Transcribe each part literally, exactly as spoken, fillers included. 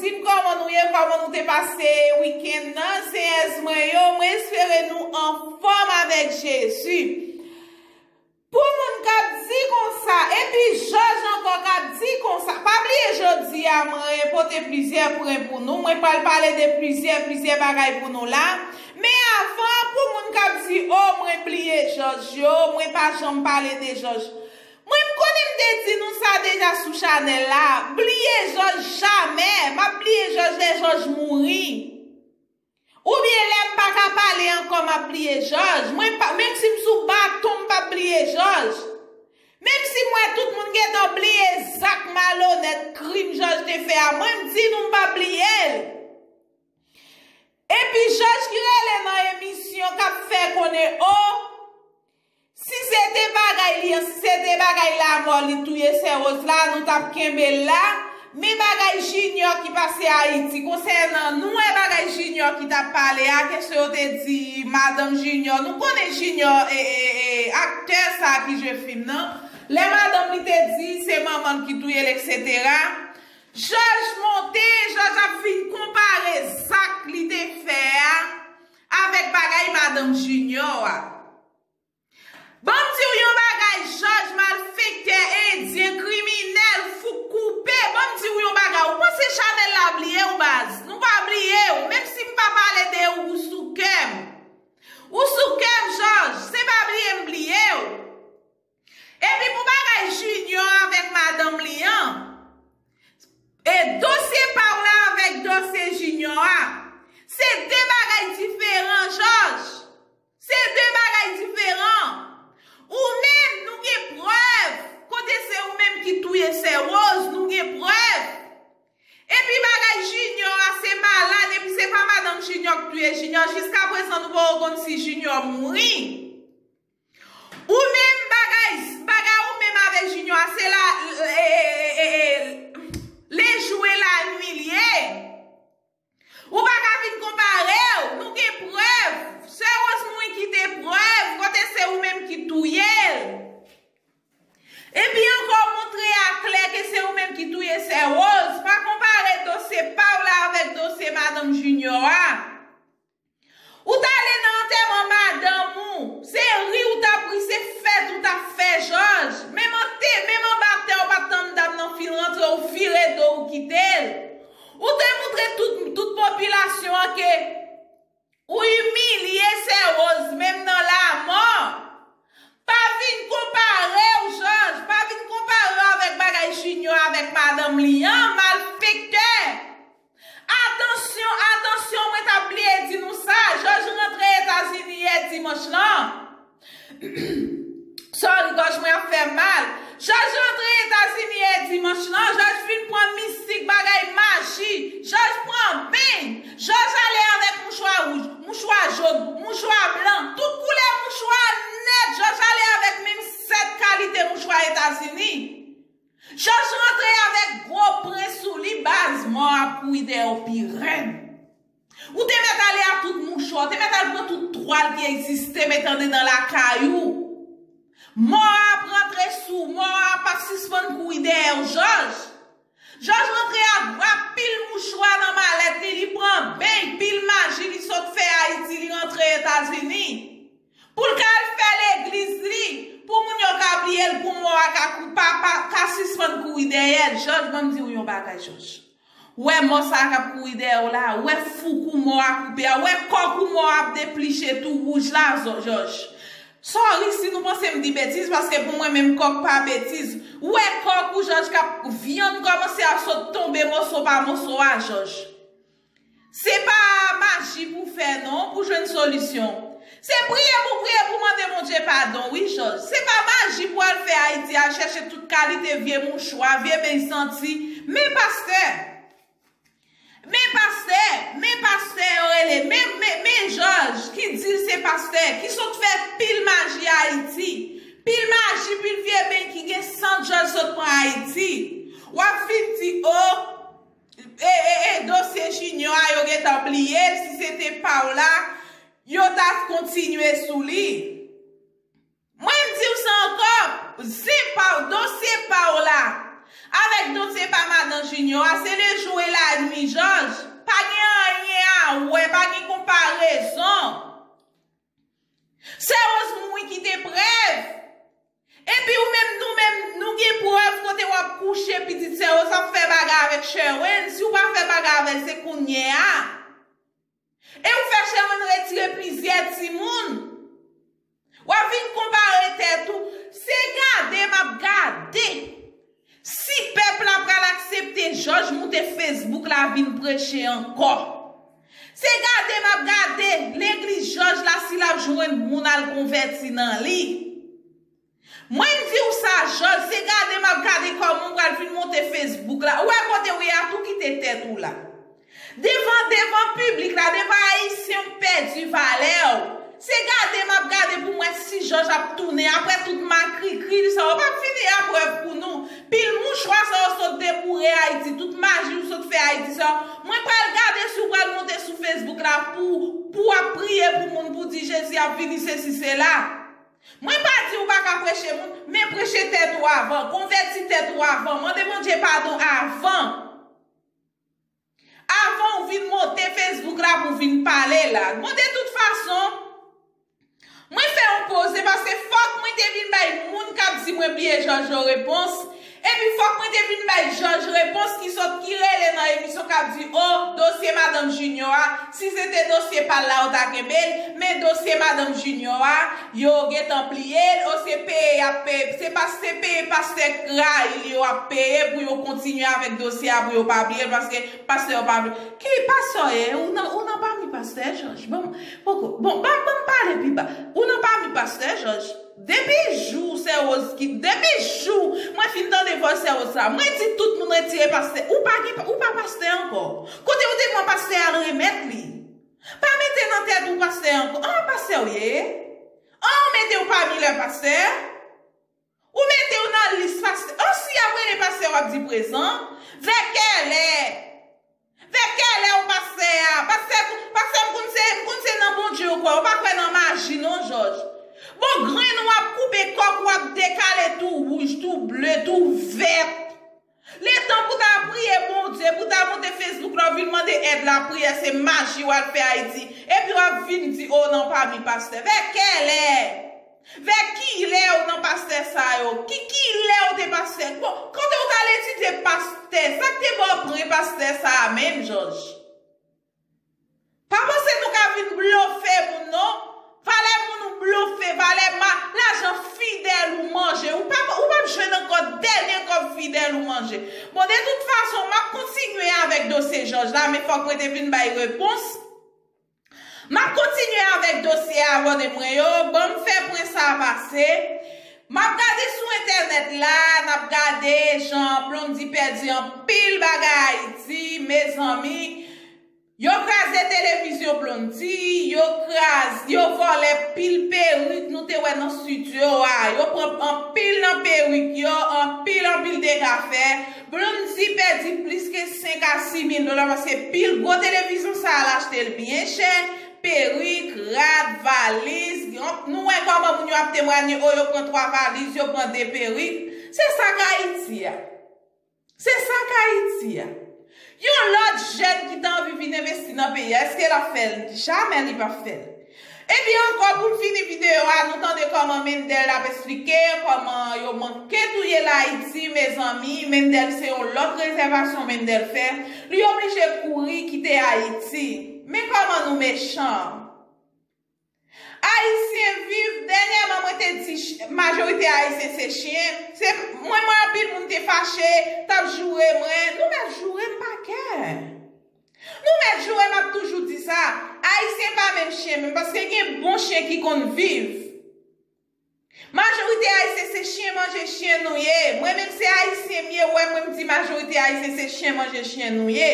Di m kòman nou ye, kòman nou te pase wikenn nan, seyès mwen yo, mwen espere nou anfòm avèk Jezi. Pou moun k ap di konsa, epi Jòj ankò k ap di konsa, pa bliye jodi a mwen pote plizyè pwen pou nou, mwen pral pale de plizyè, plizyè bagay pou nou la. Men avan, pou moun k ap di, o, mwen bliye Jòj yo, mwen pa janm pale de Jòj. Mwen, m konnen m te di nou sa deja sou chanèl la. Bliye Jòj jamè. M ap bliye Jòj lè Jòj mouri. Oubyen lè m pa ka pale ankò, m ap bliye Jòj. Mwen, pa, menm si m sou baton, m p ap bliye Jòj. Menm si m wè tout moun gentan bliye zak malonèt, krim Jòj te fè a, mwen, m di nou m p ap bliye l. Epi Jòj ki rele nan emisyon k ap fè konnen, o, si se te bagay li an, si se te bagay lamò li touye sè Woz la, nou t ap kenbe l la. Men bagay Junior ki pase Ayiti, konsènan, nou wè bagay Junior ki t ap pale a, kesyon yo te di madanm Junior, nou konnen Junior, e, e, e, aktè sa ki jwe fim nan. Lè madanm li te di se manman l ki touye l, etsetera. Jòj monte, Jòj ap vin konpare zak li te fè a avèk bagay madanm Junior a. Ban m di w yon bagay, Jòj, malfektè, endyen, kriminèl, fouk koupe, ban m di w yon bagay, ou panse chanèl la bliye w, baz? Nou pa bliye w, menm si m pa pale de ou, ou sou kè m. Ou sou kè m, Jòj, se pa bliye m bliye w. Epi pou bagay Junior avèk madanm li an, e dosye pa w la avèk dosye Junior a, se de bagay diferan, Jòj. Se de bagay diferan. Ou menm, nou gen prèv. Kote se ou menm ki touye sè Woz, nou gen prèv. Epi bagay Junior a, se malad, epi se pa madanm Junior k touye Junior. Jiskaprezan, nou poko konn si Junior mouri. Ou menm bagay, bagay ou menm avèk Junior a, se la, e, e, e, e, e, le jou e la nwi l ye. Ou pa ka vin konpare w, nou gen prèv. Sè Woz mouri kite prèv, kote se ou menm ki touye l. Epi ankò montre a klè ke se ou menm ki touye sè Woz, pa konpare dosye pa w la avèk dosye madanm Junior a. Ou t ale nan antèman madanm ou. Se ri ou t ap ri, se fèt ou t ap fè, Jòj. Menm an te, menm anba tè, ou pa t tann dam nan fin rantre, ou vire do, ou kite l. Ou te montre tout, tout popilasyon an ke ou imilye sè Woz, menm nan lamò. Pa vin konpare w, Jòj. Pa vin konpare w avèk bagay Junior avèk madanm li an, malfektè. Atansyon, atansyon, mwen t ap bliye di nou sa. Jòj rantre Etazini yè dimanch lan. Sorry, gòj mwen ap fè m mal. Jòj rantre Etazini yè dimanch lan. Jòj fin pran mistik, bagay maji. Jòj pran beny. Jòj ale avèk mouchwa wouj, mouchwa jòn, mouchwa blan, tout koulè mouchwa nèt. Jòj ale avèk menm sèt kalite mouchwa Etazini. Jòj rantre avèk gwo pwen sou li, baz, mò ap kouri dèyè w pi rèd. Ou te mèt ale ak tout mouchwa, ou te mèt al pran tout twal ki egziste, mete andedan lakay ou. Mò ap rantre sou, mò a p ap sispann kouri dèyè w, Jòj. Jòj rantre ak anpil mouchwa nan malèt li, li pran beny, pil maji li sot fè Ayiti, li rantre Etazini. Pou l ka al fè legliz li, pou moun yo ka bliye l, pou mò a ka kou-, pa, pa, ka sispann kouri dèyè l. Jòj, ban m di w yon bagay, Jòj. Wè mò sa a k ap kouri dèyè w la, wè fouk ou mò a koupe a, wè kòk ou mò a ap depliche tou wouj la, Jòj. Sorry si nou panse m di betiz, paske pou mwen menm kòk pa betiz. Ou wè kòk ou, Jòj, k ap, vyann kòmanse ap sot tonbe moso pa moso a, Jòj. Se pa maji pou fè non, pou jwenn solisyon. Se priye pou priye pou mande Bondye padon, wi, Jòj. Se pa maji pou al fè Ayiti, al chèche tout kalite vye mouchwa, vye beny santi. Men pastè, men pastè, men pastè yo rele, men, men, men Jòj ki di l se pastè, ki sot fè pil maji Ayiti. Pil maji, pil vye beny ki gen sant Jòj sot pran Ayiti. W ap vin di, o, e, e, e, dosye Junior a, yo gentan bliye l, si se te pa w la, yo t ap kontinye sou li. Mwen, m di w sa ankò, zen pa w, dosye pa w la, avèk dosye pa madan Junior a, se le jou e la nwi, Jòj, pa gen anyen a wè, pa gen konparezon. Sè Woz mouri kite prèv. Epi ou menm, nou menm, nou gen prèv kote w ap kouche pitit Sè Woz ap fè bagay avèk Sherwin. Si w pa fè bagay avè l, se kounye a. E ou fè Sherwin retire plizyè timoun. W ap vin konpare tèt ou. Se gade m ap gade si pèp la pral aksepte Jòj moute Facebook la vin preche ankò. Se gade m ap gade legliz Jòj la si l ap jwenn moun al konvèti nan li. Mwen m di w sa, Jòj, se gade m ap gade kòman w pral vin monte Facebook la. Ou wè kote w ye a, tou kite tèt ou la. Devan, devan piblik la, devan Ayisyen, w pèdi valè w. Se gade m ap gade pou m wè si Jòj ap tounen apre tout makrikri sa yo. W p ap vini a prèv pou nou. Pil mouchwa sa yo sot deboure Ayiti, tout maji w sot fè Ayiti sa yo. Mwen pral gade si w pral monte sou Facebook la pou, pou w ap priye pou moun, pou di Jezi ap vini, sesi, sela. Mwen pa di w pa ka preche moun, men preche tèt ou avan, konvèti tèt ou avan, mande Bondye padon avan. Avan w vin monte Facebook la pou w vin pale la. Bon, de tout fason, mwen fè yon poze paske fòk mwen te vin bay moun k ap di mwen bliye Jòj yo repons. Epi fòk mwen te vin bay Jòj repons ki sot, ki rele nan emisyon k ap di, o, dosye madanm Junior a, si se te dosye pa l la, yo ta kenbe l, men dosye madanm Junior a, yo gentan bliye l, o, se peye y ap peye, se pa, se peye pastè rayi l yo ap peye pou yo kontinye avèk dosye a, pou yo pa bliye l, paske pastè yo pa bliye. Ki pastè w ye? Ou nan, ou nan pami pastè Jòj? Bon, poko, bon, ban, ban m pale pi ba. Ou nan pami pastè Jòj? Depi jou Sè Woz ki, depi jou mwen fin tande vòs Sè Woz sa, mwen di tout moun retire pastè. Ou pa gen, ou pa pastè ankò. Kote w te pran pastè al remèt li? Pa mete nan tèt ou pastè ankò. An, pastè w ye? An, ou mete w pami lè pastè? Ou mete w nan lis pastè. An, si y ap rele pastè, w ap di prezan. Vè kèlè? Vè kèlè w pastè a? Pastè, pastè, m konn se, m konn se nan Bondye w kwè, w pa kwè nan maji non, Jòj. Bon, grenn w ap koupe, kòk w ap dekale tou wouj, tou ble, tou vèt. Letan pou ta priye Bondye, pou ta monte Facebook la, w vin mande èd lapriyè, se maji w al fè Ayiti. Epi w ap vin di, o, nan pami pastè. Vè kèlè? Vè kilè w nan pastè sa yo? Ki, kilè w te pastè? Bon, kote w t al etidye pastè? Sa k te ba w pran pastè sa a menm, Jòj? Pa panse nou ka vin blofe moun, non. Valè moun ou blofe, valè ma, lajan fidèl ou manje. Ou pa, ou p ap jwenn ankò dènye kòb fidèl ou manje. Bon, de tout fason, m ap kontinye avèk dosye Jòj la, men fòk mwen te vin bay repons. M ap kontinye avèk dosye abòne mwen yo. Ban m fè pwen sa a pase. M ap gade sou entènèt la, n ap gade jan Blondy pèdi anpil bagay Ayiti, mezanmi. Yo kraze televizyon Blondy, yo kraze, yo vòlè pil perik nou te wè nan estidyo a. Yo pran anpil nan perik yo, anpil, anpil dega fè. Blondy pèdi plis ke senk a sis mil dola paske pil gwo televizyon sa a l achte l byen chè. Perik, rad, valiz. Nou wè kòman moun yo ap temwanye, o, yo pran twa valiz, yo pran de perik. Se sa k Ayiti a. Se sa k Ayiti a. Yon lòt jèn ki ta anvi vin envesti nan peyi a, èske l ap fè l? Jamè li p ap fè l. Epi ankò, pou n fini videyo a, nou tande kòman Mendel ap esplike kòman yo manke touye l Ayiti, mezanmi. Mendel se yon lòt rezèvasyon Mendel fè. Li oblije kouri kite Ayiti. Men kòman nou mechan. Ayisyen viv, dènyèman mwen te di ch-, majorite Ayisyen se chen. Se, mwen, mwen anpil moun te fache, t ap joure mwen. Nou mèt joure m pa kè. Nou mèt joure m, ap toujou di sa. Ayisyen pa menm chen menm, paske gen bon chen ki konn viv. Majorite Ayisyen se chen manje chen nou ye. Mwen menm se Ayisyen m ye, ou wè mwen m di majorite Ayisyen se chen manje chen nou ye.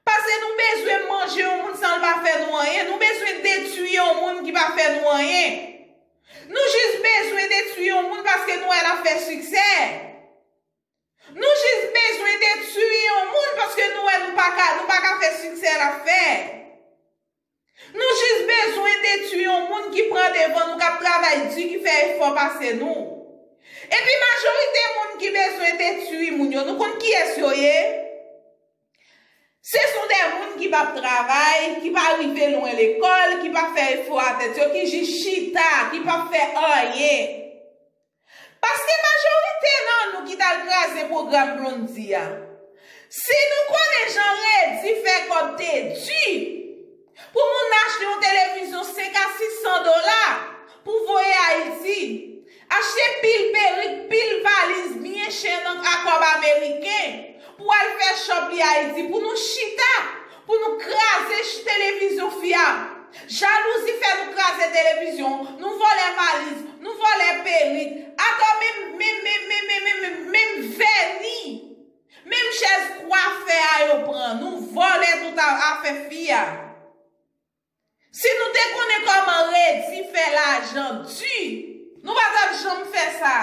Paske nou bezwen manje yon moun san l pa fè nou anyen. Nou bezwen detwi yon moun ki pa fè nou anyen. Nou jis bezwen detwi yon moun paske nou wè l ap fè siksè. Nou jis bezwen detwi yon moun paske nou wè nou pa ka, nou pa ka fè siksè l ap fè. Nou jis bezwen detwi yon moun ki pran devan nou, k ap travay di, ki fè efò pase nou. Epi majorite moun ki bezwen detwi moun yo, nou konn kiyès yo ye? ki p ap travay, ki pa rive lwen lekòl, ki p ap fè efò a tèt yo, ki jis chita, ki p ap fè anyen. Paske majorite nan nou ki t al kraze pwogram Blondy a. Si nou konnen jan redi fè kòb te di, pou moun achte yon televizyon senk a sis san dola pou voye Ayiti, achte pil perik, pil valiz byen chè nan a kòb ameriken pou al fè chòp li Ayiti, pou nou chita, pou nou kraze ch- televizyon fi a. Jalouzi fè nou kraze televizyon, nou vòlè valiz, nou vòlè perik. Atò menm, menm, menm, menm, menm, menm, menm vèni, menm chèz kwafè a yo pran, nou vòlè tout a- afè fi a. Si nou te konnen kòman redi fè lajan di, nou pa t ap janm fè sa.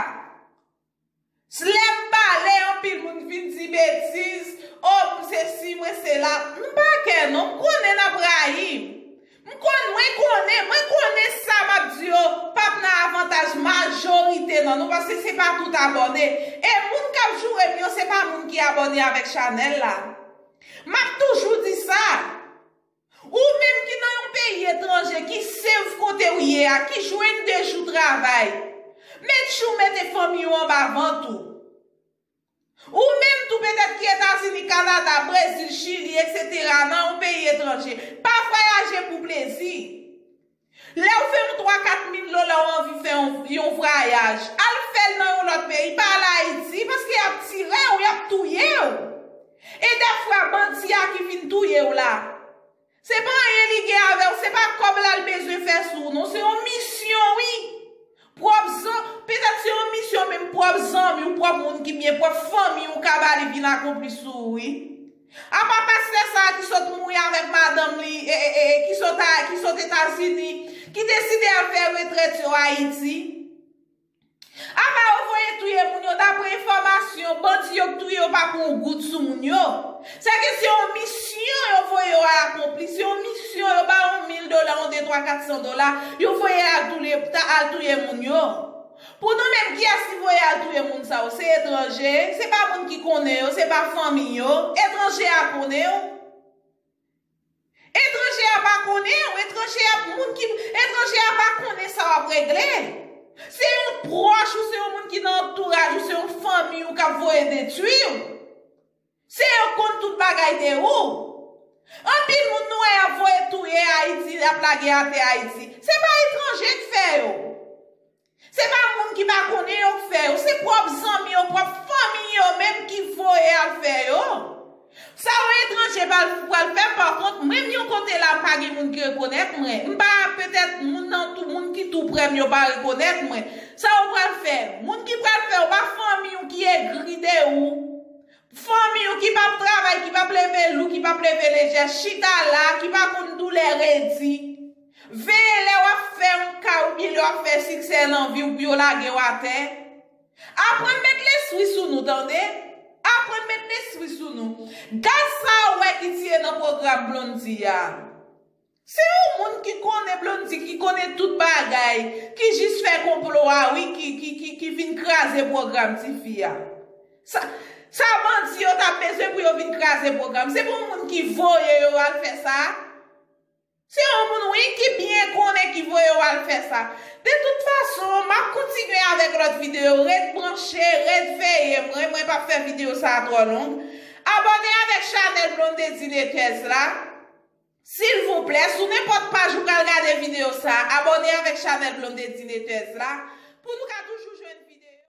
Lè m pale, anpil moun vin di betiz, o, m sesi, mwen sela. M pa kè non, m konnen n ap rayi m. M konn, mwen konnen, mwen konnen sa m ap di yo p ap nan avantaj majorite nan nou, paske se pa tout abòne. E moun k ap joure m yo, se pa moun ki abòne avèk chanèl la. M ap toujou di sa. Ou menm ki nan yon peyi etranje, ki save kote w ye a, ki jwenn de jou travay, mete w mete fanmi w anba vant ou. Ou menm tou petèt ki Etazini, Kanada, Brezil, Chili, etsetera, nan yon peyi etranje, pa vwayaje pou plezi. Lè w fè yon twa kat mil dola, w anvi fè yon, yon vwayaj, al fè l nan yon lòt peyi, pa al Ayiti, paske y ap tire w, y ap touye w. E dèfwa bandi a ki vin touye w la, se pa anyen li gen avè w, se pa kòb la l bezwen fè sou ou non, se yon misyon wi. Pwòp zan, petèt se yon misyon menm pwòp zanmi w, pwòp moun ki byen, pwòp fanmi w ka ba li vin akonpli sou ou wi. Apa pastè sa a ki sot mouri avèk madanm li, e, e, e, ki sot a, ki sot Etazini, ki deside al fè retrèt yo Ayiti. Apa yo voye touye moun yo, dapre enfòmasyon, bandi yo k touye yo pa pran yon goud sou moun yo. Sèke se yon misyon yo voye yo al akonpli, se yon misyon yo ba yon mil dola, yon de twa kat san dola, yo voye al touye, ta al touye moun yo. Pou nou menm, kiyès ki voye al touye moun sa yo? Se etranje, se pa moun ki konnen yo, se pa fanmi yo, etranje a konnen yo. Etranje a pa konnen w, etranje a moun ki, etranje a pa konnen sa w ap regle. Se yon pwòch ou, se yon moun ki nan antouraj ou, se yon fanmi w k ap voye detwi w. Se yo k konn tout bagay de ou. Anpil moun nou wè y ap voye touye Ayiti, y ap lage atè Ayiti. Se pa etranje k fè yo. Se pa moun ki pa konnen yo k fè yo, se pwòp zanmi yo, pwòp fanmi yo menm ki voye al fè yo. Sa yon etranje pral, pral fè, pakont, mwen menm yon kote la, m pa gen moun ki rekonèt mwen. M pa, petèt, moun nan tou, moun ki tou prè m yo pa rekonèt mwen. Sa yo pral fè? Moun ki pral fè yo pa fanmi w ki egri de ou. Fanmi w ki p ap travay, ki p ap leve lou, ki p ap leve lejè, chita la, ki pa konn doulè redi. Veye lè w ap fè yon kay oubyen lè w ap fè siksè nan vi w pou yo lage w atè. Aprann met lespri sou nou, tande. Aprann met lespri sou nou. Gad sa w wè ki tire nan pwogram Blondy a. Se yon moun ki konnen Blondy, ki konnen tout bagay, ki jis fè konplo a, wi, ki, ki, ki, ki vin kraze pwogram tifi a. Sa, sa bandi yo t ap bezwen pou yo vin kraze pwogram. Se pou yon moun ki voye yo al fè sa. Se yon moun, wi, ki byen konnen ki voye yo al fè sa. De tout fason, m ap kontinye avèk lòt videyo. Ret branche, ret veye mwen. Mwen p ap fè videyo sa a twò long. Abòne avèk chanèl Blondedy Netez la. Silvouplè, sou nenpòt paj ou pral gade videyo sa a, abòne avèk chanèl Blondedy Netez la pou nou ka toujou